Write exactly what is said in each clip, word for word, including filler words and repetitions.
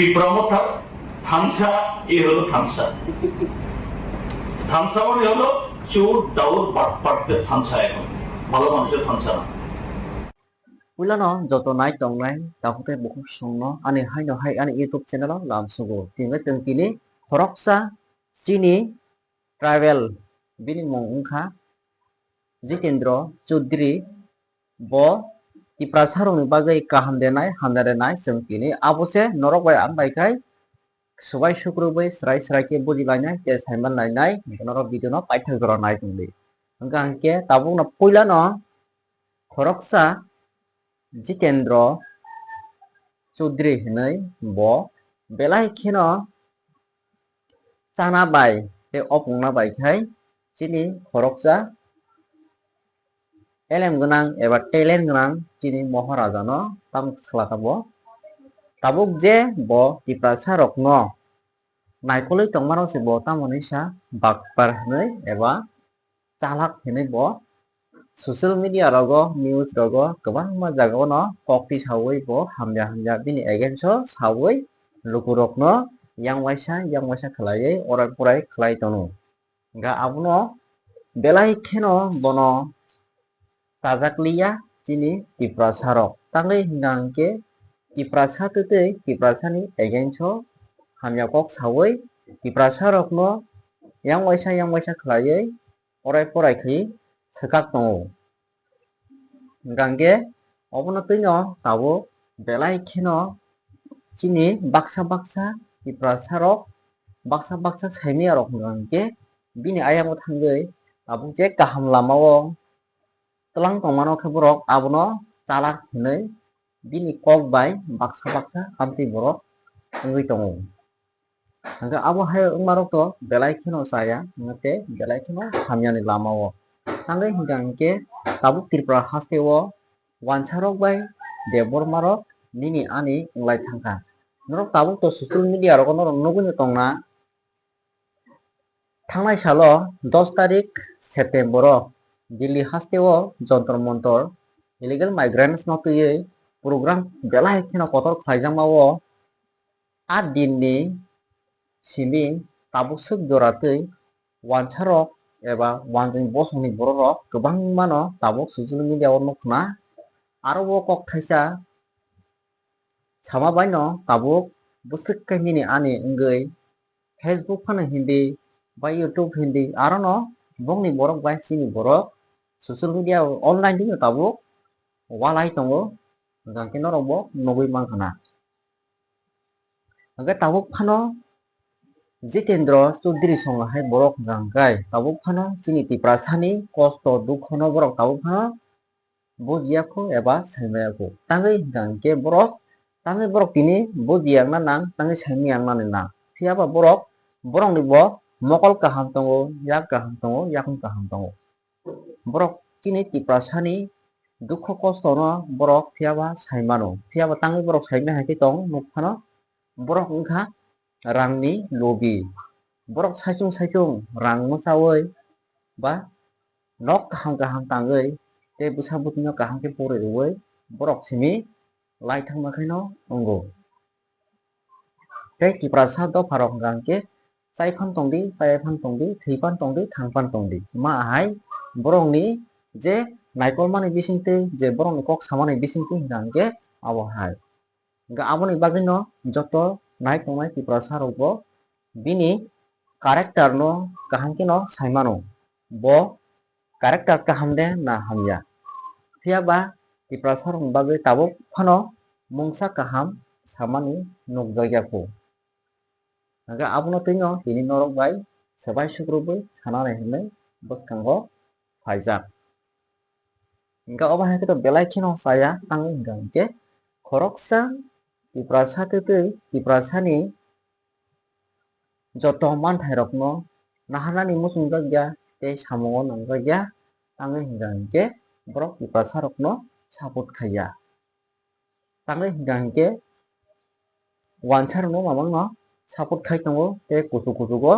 Tipra Motha thansa, e holo thansa. Thansa mane holo chur, daur, batpar, tei thansa ekon. Bhalo manusor thansa na. Puilano joto nai tongnai takhuk tei bukhuk songno ani haino hai ani YouTube channel o lamsugo. Tini tong tini khoroksa chini tribal bini mung wngkha Jitendra Chaudhary. Bo Tiprasa rokni bagwi kaham denai, hamya denai chwng tini abo se norok bai ang bai khai swbai sukrubwi swrai swrai khe buji lainai tei saiman lainai, norok video no paithak jora nai tongdi. Hwnkha hwnkhe tabukno puilano khoroksa Jitendra Chaudhary hinwi bo belai kheno chana bai tei opungna bai khai chini khoroksa elem gwnang eba talent gwnang chini Moharaja no tam swlaka bo. Tabuk je bo Tiprasa rok no naikolwi tongma rok se bo tamo hinwi sa bakpar hinwi eba chalak hinwi bo social media rogo, news rogo kwbangma jagao no kok tisawi bo hamya hamya bini against o sawi lukurokno yang waisa yang waisa khlaiwi orai porai khlai tongo. Hwnkha abono belai kheno bono chajakliya chini Tiprasa rok. Tangwi hwnkha hwnkhe Tiprasa twtwi Tiprasani against o hamya kok sawi Tiprasa rokno yang waisa yang waisa khlaiwi orai porai khe swkak tongo. Hwnkha hwnkhe obono twino tabuk belai kheno chini baksa baksa Tiprasa rok, baksa baksa saimaya rok hwnkha hwnkhe bini ayang o thangwi tabuk je kaham lama o twlang tongmano khe borok abono chalak hinwi bini kok bai baksa baksa amtwi borok wngwi tongo. Hwnkhe abo hai wngmarok to belai kheno chaya, hwnkhe belai kheno hamyani lama o. Tangwi hwnkha hwnkhe tabuk Tripura haste o wansarok bai Debbarma rok nini ani wnglai thangkha. Norok tabuk to social media rogo norok nugwi no tongna. Thangnai salo dos tarik September o Delhi haste o Jantar Mantar illegal migrants no twiwi program belai kheno kotor khlaijakma o. A din ni simi tabuk swk jora twi wansarok eba wanjwng bosongni bororok kwbangmano tabuk social media o nukna. Aro o kok thaisa sama baino tabuk bwswk khe nini ani wngwi Facebook phano hindi ba YouTube hindi arono bongni borok bai chini borok social media o online dino tabuk walai tongo, hwnkha khe norok bo nugwi mankha na. Hwnkhe tabuk phano Jitendra Chaudhary songla hai borok hwnkha hwnkhe tabuk phano chini Tiprasani kosto dukhono borok tabuk phano bujiya kho eba saimaya kho. Tangwi hwnkha hwnkhe borok, tangwi borok tini bujiya wngna nang, tangwi saimaya wngnani nang. Phiya ba borok, borokni bo mokol kaham tongo, yak kaham tongo, yakung kaham tongo. Borok chini Tiprasani dukho kostono borok phiya ba sai mano. Phiya ba tangwi borok saimaya hai khe tong nuk phano borok wngkha rangni lobi. Borok saichung saichung rang mwchawi ba nok kaham kaham tangwi tei bwsa bwtwino kaham khe pori rwwi borok simi lai thangma khaino wngo. Tei Tiprasa dopharok hwnkha hwnkhe chai phan tongdi, chaya phan tongdi, thwi phan tongdi, thang phan tongdi. Ma hai borokni je naikolmani bisingtwi, je borokni kok samani bisingtwi hwnkha hwnkhe abo hai. Hwnkhe aboni bagwino joto nai tongnai Tiprasa rokbo bini character no kaham kheno sai mano. Bo character kaham de na hamya. Phiya ba Tiprasa rokni bagwi tabuk phano mungsa kaham samani nukjakya kho. Hwnkhe abono twino tini norok bai swbai sukrubwi sanani hinwi bwskango phaijak. Hwnkhe obo hai khe to belai kheno chaya, tamo hwnkha hwnkhe khoroksa Tiprasa twtwi Tiprasani joto manthairokno naharnani muchungjakya tei samungo nangjakya, tangwi hwnkha hwnkhe borok Tiprasarokno support khaiya. Tangwi hwnkha hwnkhe wansarokno mamangno support khai tongo tei kuchuk kuchugo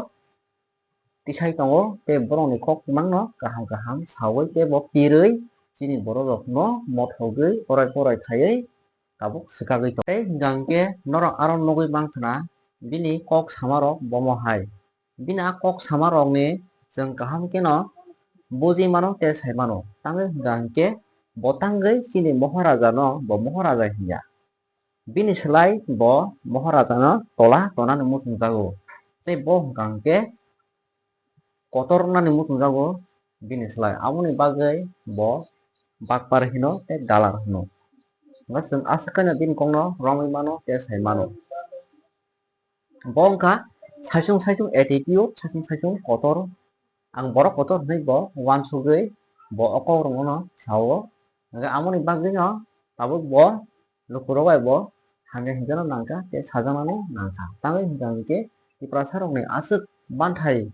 tisai tongo tei borokni kok kwmangno kaham kaham sawi tei bo pirwi chini bororokno mothogwi orai porai khaiwi tabuk swkagwi tong. Tei hwnkha hwnkhe norok aro nugwi mankha na bini kok samarok bomo hai. Bini a kok samarokni chwng kaham kheno bujwi mano tei sai mano. Tangwi hwnkha hwnkhe bo tangwi chini Mohorajano bo Mohorajai hinya. Bini slai bo Mohorajano tola tonani muchungjago. Tei bo hwnkha hwnkhe kotor wngnani muchungjago bini slai. Aboni bagwi bo bakpar hino tei dalar hino. Hwnkhe chwng aswk khaino bini kokno romwi mano tei sai mano. Bo wngkha saichung saichung attitude, saichung saichung kotor. Ang borok kotor hwnwi bo uansugwi bo o kokrokno sao. Hwnkhe aboni bagwino tabuk bo lukurok bai bo hamya hinjano nangkha tei sajaknani nangkha. Tangwi hwnkha hwnkhe Tiprasarokni aswk manthai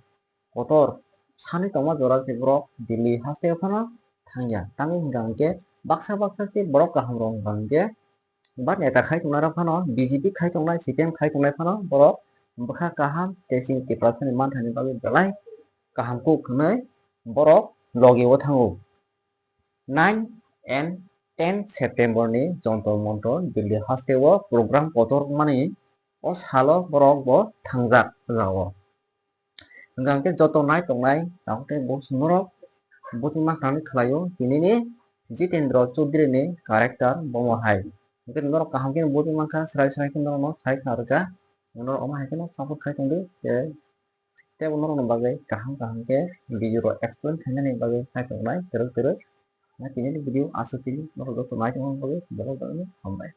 kotor sanwi tongma jora se borok Delhi hasteo phano thangya. Tangwi hwnkha hwnkhe baksa baksa se borok kahamrok hwnkha hwnkhe ba neta khai tongnai rok phano, B J P khai tongnai, C P M khai tongnai phano borok bwkha kaham tei chini Tiprasani manthaini bagwi belai kaham kuk hwnwi borok logi o thango. Nine and ten September ni Jantar Mantar Delhi hasteo program kotor mani o salo borok bo thangjak jagao. Hwnkha hwnkhe joto nai tongnai tabuk tei bo chwngno rok bujima khanani khlaio tinini Jitendra Chaudhary ni character bomo hai. Hwnkhe norok kaham khe bujima kha, srai srai khe norokno sai kha rwkha. Norok omo hai kheno support khai tongdi, tei tei bo norokni bagwi kaham kaham khe video rok explain khainani bagwi khai tongnai twrwk twrwk. Na tinini video aswk tini norok joto nai tongmani bagwi borok jotono hambai.